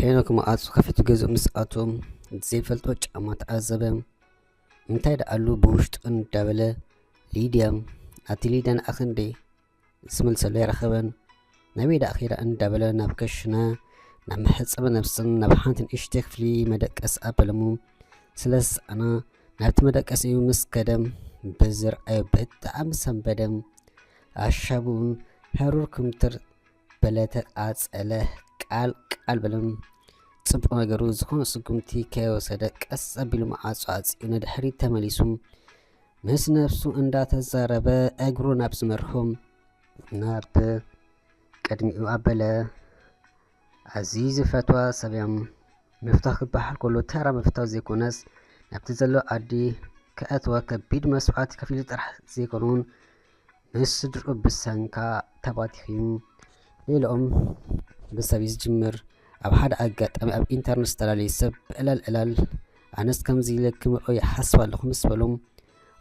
ሄኖክ መዓጹ ከፊቱ ገዝኡ ምስ ኣቶም ዘይፈልጦ ጫማ ተዓዘበ። እንታይ ደኣሉ ብውሽጡ እንዳበለ፣ ሊድያ፣ ኣቲ ሊድያ ንኣኸ እንዴ ዝመልሰሉ ኣይረኸበን። ናበይ ደኣ ኸይዳ እንዳበለ ናብ ከሽነ፣ ናብ መሕጸቢ ነብስን ናብ ሓንቲ ንእሽተይ ክፍሊ መደቀስ ኣበለሙ። ስለ ዝሰኣና ናብቲ መደቀሲኡ ምስ ከደ ብዝርኣዮ ብጣዕሚ ሰንበደ። ኣሻቡን ሃሩር ክምትር በለ ተቃጸለ። ቃል ቃል በለም ጽቡቕ ነገሩ ዝኾነ ስጉምቲ ከይወሰደ ቀስ ኣቢሉ መዓጹ ኣጽዩ ንድሕሪት ተመሊሱ ምስ ነብሱ እንዳተዛረበ እግሩ ናብ ዝመርሖ ናብ ቅድሚኡ ኣበለ። ኣዝዩ ዝፈትዋ ሰብ እያ። ምፍታው ክበሃል ከሎ ተራ ምፍታው ዘይኮነስ ናብቲ ዘሎ ዓዲ ከእትወ ከቢድ መስዋዕቲ ከፊሉ ጥራሕ ዘይኮነውን ምስ ስድርኡ ብሰንካ ተባቲኺ እዩ። ሌላኦም ብሰብ እዩ ዝጅምር። ኣብ ሓደ ኣጋጣሚ ኣብ ኢንተርነት ዝተፈላለዩ ሰብ ዕላል ዕላል ኣነስ ከምዚ ኢለ ክምርኦ ይሓስብ ኣለኹ ምስ በሎም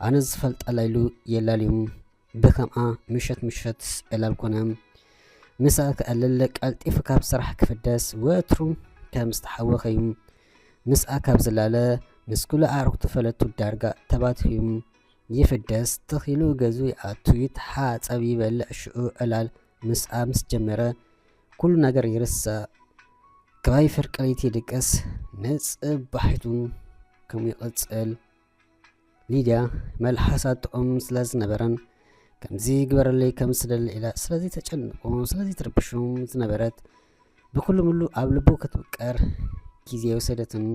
ኣነ ዝፈልጠላ ኢሉ የላልዮም። ብከምኣ ምሸት ምሸት ዕላል ኮነ። ምስኣ ክኣልል ቀልጢፉ ካብ ስራሕ ክፍደስ ወትሩ ከም ዝተሓወኸ እዩ። ምስኣ ካብ ዝላለ ምስ ኩሉ ኣዕሩኽቱ ፈለቱ ዳርጋ ተባቲኹ እዩ። ይፍደስ፣ ተኺሉ ገዝኡ ይኣቱ፣ ይተሓጸብ፣ ይበልዕ፣ ሽዑ ዕላል ምስኣ ምስ ጀመረ ኩሉ ነገር ይርሳእ። ከባቢ ፍርቂ ለይቲ ይድቅስ፣ ንጽባሒቱ ከምኡ ይቕጽል። ሊድያ መልሓሳ ጥዑም ስለ ዝነበረን ከምዚ ግበረለይ ከም ዝደሊ ኢላ ስለዚ ተጨንቆ ስለዚ ትርብሹ ዝነበረት ብኩሉ ምሉ ኣብ ልቡ ክትውቀር ግዜ የወሰደትን።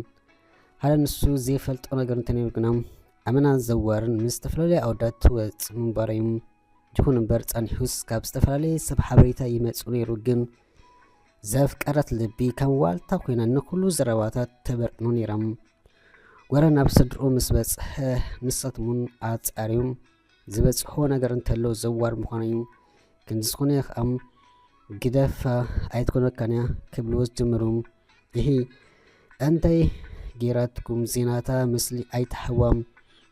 ሓደ ንሱ ዘይፈልጦ ነገር እንተነይሩ ግና ኣመናን ዘዋርን ምስ ዝተፈላለዩ ኣወዳት ትወጽእ ምንባራ እዩ። ይኹን እምበር ጸኒሑስ ካብ ዝተፈላለየ ሰብ ሓበሬታ ይመጽእ ነይሩ፣ ግን ዘፍቀረት ልቢ ከም ዋልታ ኮይና ንኹሉ ዘረባታት ተበርዕኖ ነይራ። ወረ ናብ ስድርኡ ምስ በጽሐ ንሳቶም እውን ኣጻርዮም ዝበጽሕዎ ነገር እንተሎ ዘዋር ምዃኑ እዩ። ክንዲ ዝኾነ ከኣ ግደፋ ኣይትኮነካን እያ ክብልዎ ዝጀመሩ። እሂ እንታይ ጌራትኩም ዜናታ ምስሊ ኣይትሓዋም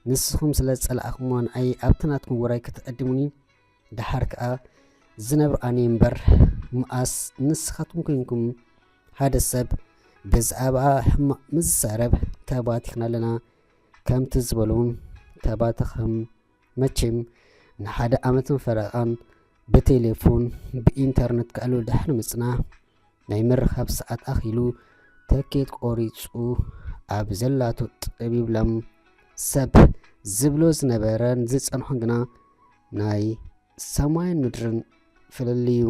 ንስኹም ስለ ዝጸላእኹምዋ ንኣይ ኣብቲ ናትኩም ውራይ ክትዕድሙኒ ደሓር ከኣ ዝነብር ኣነ እምበር መኣስ ንስኻትኩም ኮንኩም ሓደ ሰብ ብዛዕባኣ ሕማቕ ምስ ዝዛረብ ተባቲኽና ኣለና ከምቲ ዝበሉ ተባተኸም። መቸም ንሓደ ዓመትን ፈረቓን ብቴሌፎን ብኢንተርነት ክዕልሉ ድሕሪ ምጽናሕ ናይ ምርኻብ ሰዓት ኣኺሉ ተኬት ቆሪጹ ኣብ ዘላቶ ጥብ ይብሎም። ሰብ ዝብሎ ዝነበረን ዝጸንሖን ግና ናይ ሰማይን ምድርን ፍልልዩ።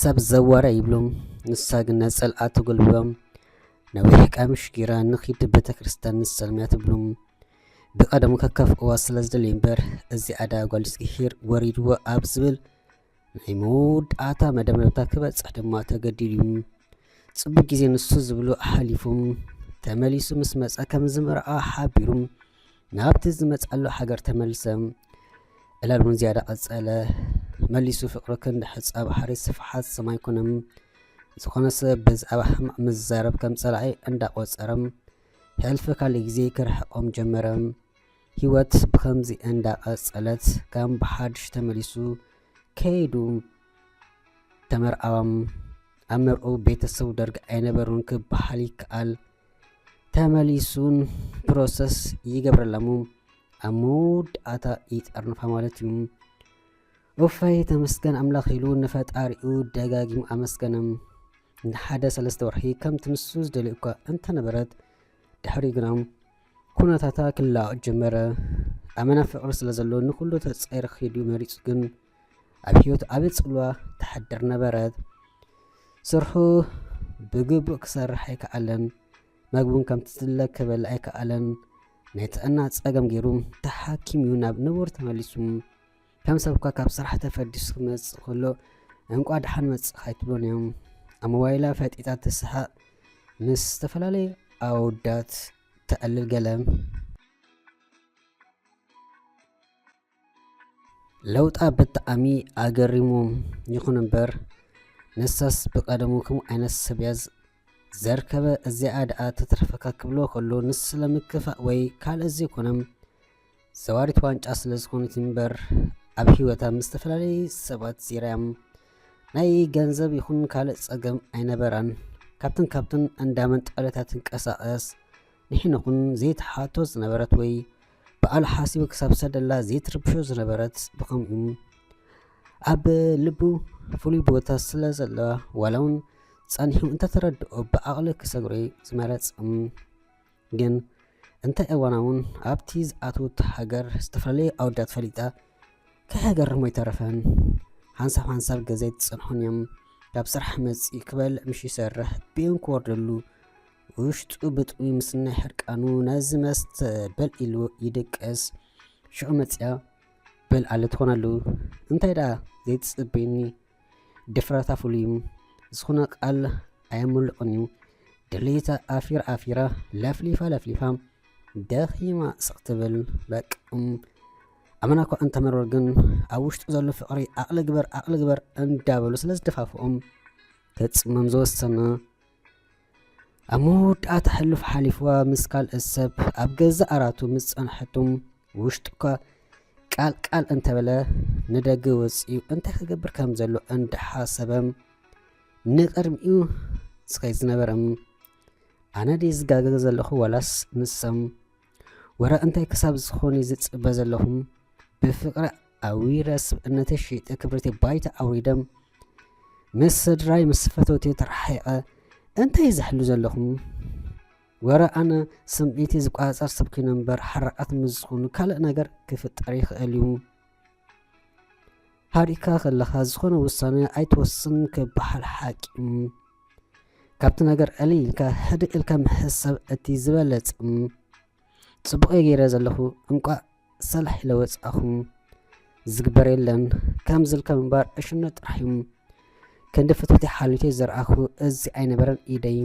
ሰብ ዘዋረ ይብሎም፣ ንሳ ግን ነጸልኣ ተጎልብቦም ነዊሕ ቀምሽ ጌራ ንኺድ ቤተ ክርስቲያን ንሰልምያ ትብሎም። ብቐደሙ ከከፍእዋ ስለ ዝደልዩ እምበር እዚኣ ደኣ ጓል እግዚኣብሄር ወሪድዎ ኣብ ዝብል ናይ መወዳእታ መደምደምታ ክበጽሕ ድማ ተገዲዱ እዩ። ጽቡቕ ግዜ ንሱ ዝብሎ ሓሊፉ ተመሊሱ ምስ መጸ ከም ዝምርዓ ሓቢሩ ናብቲ ዝመጽኣሉ ሃገር ተመልሰ። ዕላል እውን ዝያዳ ቀጸለ። መሊሱ ፍቕሪ ክንዲ ሕጻ ባሕሪ ስፍሓት ሰማይ ኮነ። ዝኾነ ሰብ ብዛዕባ ሕማቕ ምዝዛረብ ከም ጸላኢ እንዳቖጸረ ሕልፊ ካልእ ግዜ ክርሕቖም ጀመረ። ህይወት ብኸምዚ እንዳቐጸለት ከም ብሓድሽ ተመሊሱ ከይዱ ተመርዓዋም። ኣብ መርዓኡ ቤተሰቡ ደርጊ ኣይነበሩን ክበሃል ይከኣል። ተመሊሱን ፕሮሰስ ይገብረላሙ ኣብ መወዳእታ ይጠርንፋ ማለት እዩ። ኡፋይ ተመስገን ኣምላኽ ኢሉ ንፈጣሪኡ ደጋጊሙ ኣመስገነ። ንሓደ ሰለስተ ወርሒ ከምቲ ንሱ ዝደልዮ እኳ እንተነበረት ድሕሪኡ ግና ኩነታታ ክለዋወጥ ጀመረ። ኣመና ፍቕሪ ስለ ዘሎ ንኹሉ ተጸይሩ ክኸይድ እዩ መሪጹ ግን ኣብ ህይወቱ ዓቢ ጽልዋ ተሕድር ነበረት። ስርሑ ብግቡእ ክሰርሕ ኣይከኣለን። መግቡን ከምቲ ዝድለ ክበልዕ ኣይከኣለን። ናይ ጥዕና ጸገም ገይሩ ተሓኪሙ ናብ ንቡር ተመሊሱ። ከም ሰብካ ካብ ስራሕ ተፈዲሱ ክመጽእ ከሎ እንቋ ደሓን መጽእካ ኣይትብሎን እዮም። ኣብ ሞባይላ ፈጢጣ ትስሓቕ ምስ ዝተፈላለዩ ኣወዳት ተዕልል ገለ። ለውጣ ብጣዕሚ ኣገሪሙ። ይኹን እምበር ንሳስ ብቐደሙ ከምኡ ዓይነት ሰብ እያ ዘርከበ። እዚኣ ደኣ ተትረፈካ ክብሎ ከሎ ንሱ ስለምክፋእ ወይ ካልእ ዘይኮነ ዘዋሪት ዋንጫ ስለ ዝኾነት እምበር ኣብ ህይወታ ምስ ዝተፈላለዩ ሰባት ዜራያም ናይ ገንዘብ ይኹን ካልእ ጸገም ኣይነበራን። ካብትን ካብትን እንዳ መንጠለታ ትንቀሳቐስ፣ ንሕና ኹን ዘይትሓቶ ዝነበረት ወይ በዓል ሓሲቡ ክሳብ ሰደላ ዘይትርብሾ ዝነበረት ብኸምኡ ኣብ ልቡ ፍሉይ ቦታ ስለ ዘለዋ፣ ዋላ እውን ጸኒሑ እንተተረድኦ ብዓቕሊ ክሰግሮ ዝመረጽ። ግን እንታይ እዋና እውን ኣብቲ ዝኣተወቶ ሃገር ዝተፈላለዩ ኣወዳት ፈሊጣ ከይሃገርሞ ኣይተረፈን። ሓንሳብ ሓንሳብ ገዛ ኣይትጸንሑን እዮም። ካብ ስራሕ መጺኡ ክበልዕ ምሽ ይሰርሕ፣ ብእን ክወርደሉ ውሽጡ ብጥሚ ምስናይ ሕርቃኑ ነዚ መስተ በል ኢሉ ይድቅስ። ሽዑ መጺኣ በል ኣለ ትኾነሉ። እንታይ ደኣ ዘይትጽበየኒ? ድፍረታ ፍሉይ እዩ። ዝኾነ ቃል ኣየምልቕን እዩ። ድሌታ ኣፊር ኣፊራ ለፍሊፋ ለፍሊፋ ደኺማ ስቕ ትብል። በቃ እም፣ ኣመና እኳ እንተመርበር ግን ኣብ ውሽጡ ዘሎ ፍቕሪ ዓቕሊ ግበር ዓቕሊ ግበር እንዳበሉ ስለ ዝደፋፍኦም ክጽመም ዝወሰነ። ኣብ መወዳእታ ሕሉፍ ሓሊፍዋ ምስ ካልእ ሰብ ኣብ ገዛ ኣራቱ ምስ ጸንሐቶም ውሽጡ እኳ ቃል ቃል እንተበለ ንደገ ወጺኡ እንታይ ክገብር ከም ዘሎ እንዳሓሰበ ንቕድሚኡ ዝኸይድ ዝነበረ። ኣነ ድየ ዝጋገ ዘለኹ ዋላስ ንሶም? ወረ እንታይ ክሳብ ዝኾነ ዝጽበ ዘለኹም? ብፍቕሪ ኣዊረ ስብእነተይ ሽይጠ ክብረተይ ባይታ ኣውሪደ ምስ ስድራይ ምስ ፈተውተይ ተረሓሒቐ እንታይ ዝሕሉ ዘለኹም? ወረ ኣነ ስምዒተይ ዝቆጻጸር ሰብ ኮይነ እምበር ሓራቓት ምስ ዝኾኑ ካልእ ነገር ክፍጠር ይኽእል እዩ። ሃሪእካ ከለኻ ዝኾነ ውሳነ ኣይትወስን ክበሃል ሓቂ እዩ። ካብቲ ነገር ዕልል ኢልካ ህድእ ኢልካ ምሕሳብ እቲ ዝበለጸ። ጽቡቕ እየ ገይረ ዘለኹ፣ እንቋዕ ሰላሕ ኢለ ወጻኹ። ዝግበር የለን፣ ከምዚ ኢልካ ምንባር ዕሽነት ጥራሕ እዩ። ክንዲ ፍትወተይ ሓልዮተይ ዘርኣኹ እዚ ኣይነበረን ኢደይ።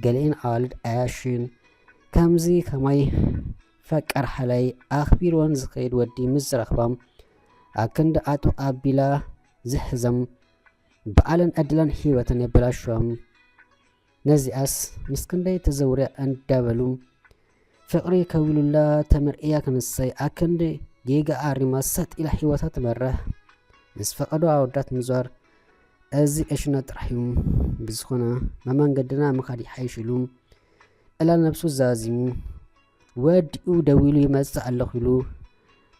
ገሊኤን ኣዋልድ ኣያሽን ከምዚ ከማይ ፈቃር ሓላይ ኣኽቢርወን ዝኸይድ ወዲ ምስ ዝረኽባ ኣክንዲ ኣጥብቕ ኣቢላ ዝሕዘም በዓለን ዕድለን ህይወተን የበላሽወም። ነዚኣስ ምስ ክንደይ ተዘውርያ እንዳበሉ ፍቕሪ ከዊሉላ ተመርዕያ ክንሰይ ኣክንዲ ጌጋ ኣሪማ ሰጥ ኢላ ህይወታ ትመርሕ። ምስ ፈቐዶ ኣወዳት ምዟር እዚ ዕሽነት ጥራሕ እዩ። ብዝኾነ መመንገድና ምኻድ ይሓይሽ ኢሉ እላ ነብሱ ዛዚሙ ወዲኡ ደዊሉ ይመጽእ ኣለኹ ኢሉ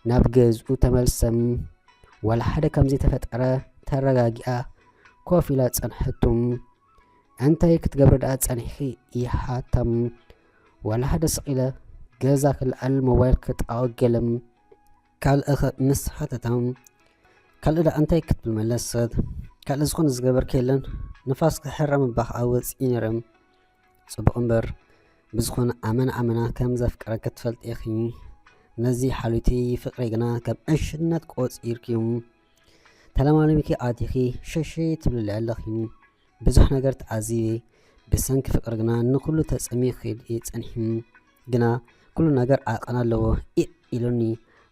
ናብ ገዝኡ ተመልሰም። ዋላ ሓደ ከም ዘይተፈጠረ ተረጋጊኣ ኮፍ ኢላ ጸንሐቶም። እንታይ ክትገብሪ ደኣ ጸኒሕኪ? ይሓተም። ዋላ ሓደ ስቕ ኢለ ገዛ ክልዓል ሞባይል ክጣወገለም ካልእ ኸ ምስ ሓተታ ካልእ ደኣ እንታይ ክትብል መለሰት? ካልእ ዝኾነ ዝገበርኪ የለን? ንፋስ ክሕረም እባ ከዓ ወፂኢ ነይረ። ፅቡቕ እምበር ብዝኾነ ኣመና ኣመና ከም ዘፍቅረኪ ትፈልጢ ኢኺ። ነዚ ሓሉቲ ፍቅሪ ግና ከም ዕሽነት ቆፂርኪ ተለማሊምኪ ኣቲኺ ሸሸ ትብልለይ ኣለኺ። ብዙሕ ነገር ተዓዚበ። ብሰንኪ ፍቅሪ ግና ንኹሉ ተጸሚኺ ጸኒሕኪ። ግና ኩሉ ነገር ዓቐን ኣለዎ ኢዕ ኢሉኒ።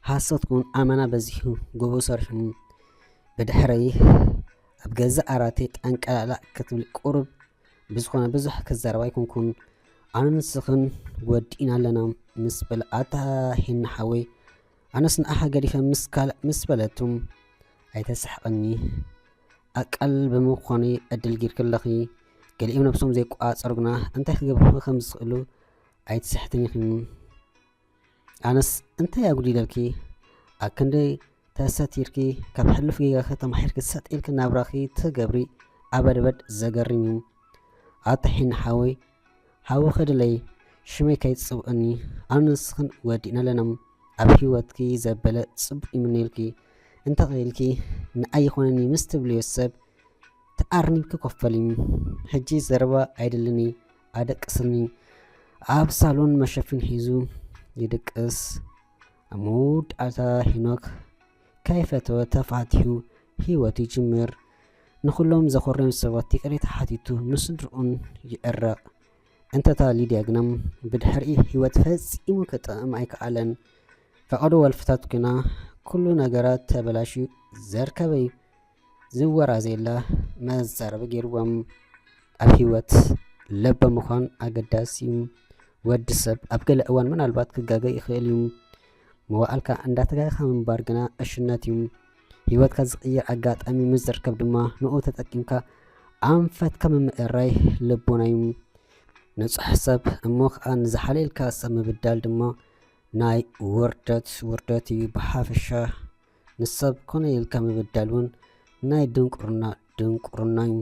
ሓሶት ኩን ኣመና በዚሑ ጎቦ ሰሪሑ። ብድሕረይ ኣብ ገዛ ዓራተይ ጠንቀላዕላዕ ክትብል ቁሩብ ብዝኾነ ብዙሕ ክዛረብ ኣይኮንኩን። ኣነ ንስኽን ወዲእና ኣለና ምስ በለ ኣታ ሄና ሓወይ ኣነስ ንዓኻ ገዲፈ ምስ ካልእ ምስ በለቱ ኣይተስሕቐኒ። ኣቃል ብምዃኑ ዕድል ጌርኪ ኣለኺ። ገሊኦም ነብሶም ዘይቆጻጸሩ ግና እንታይ ክገብሩኺ ከም ዝኽእሉ ኣይትስሕትን ኢኺ። ኣነስ እንታይ ኣጉዲለልኪ? ኣብ ክንደይ ተሰቲርኪ ካብ ሕሉፍ ጌጋኺ ተማሒርኪ ሰጥ ኢልኪ ናብራኺ ትገብሪ ኣበድበድ ዘገርም እዩ። ኣታ ሒን ሓወይ ሓዊ ክድለይ ሽመይ ከይትጽውዕኒ ኣነ ንስኽን ወዲእና ኣለና። ኣብ ህይወትኪ ዘበለ ጽቡቕ ይምነየልኪ። እንተኽኢልኪ ንኣይ ይኾነኒ ምስ ትብልዮ ሰብ ተኣርኒብኪ ኮፈሊ። ሕጂ ዘረባ ኣይደልኒ ኣደቅስኒ። ኣብ ሳሎን መሸፍን ሒዙ ይድቅስ። ኣብ መወዳእታ ሄኖክ ከይፈተወ ተፋቲሑ ህይወቱ ይጅምር። ንኹሎም ዘኾርዮም ሰባት ይቕሬታ ሓቲቱ ንስድርኡን ይዕረቕ። እንተታ ሊድያ ግና ብድሕሪኡ ህይወት ፈጺሙ ክጥዕም ኣይከኣለን። ፈቐዶ ወልፍታት ግና ኩሉ ነገራት ተበላሽዩ ዘርከበዩ ዝወራዘየላ መዛረቢ ገይርዎም። ኣብ ህይወት ለበ ምዃን ኣገዳሲ እዩ። ወዲ ሰብ ኣብ ገለ እዋን ምናልባት ክጋገ ይኽእል እዩ። መዋእልካ እንዳተጋገኻ ምንባር ግና ዕሽነት እዩ። ህይወትካ ዝቕይር ኣጋጣሚ ምስ ዝርከብ ድማ ንኡ ተጠቂምካ ኣንፈትካ ምምእራይ ልቦና እዩ። ንጹሕ ሰብ እሞ ከዓ ንዝሓለልካ ሰብ ምብዳል ድማ ናይ ውርደት ውርደት እዩ። ብሓፈሻ ንሰብ ኮነ ኢልካ ምብዳል እውን ናይ ድንቁርና ድንቁርና እዩ።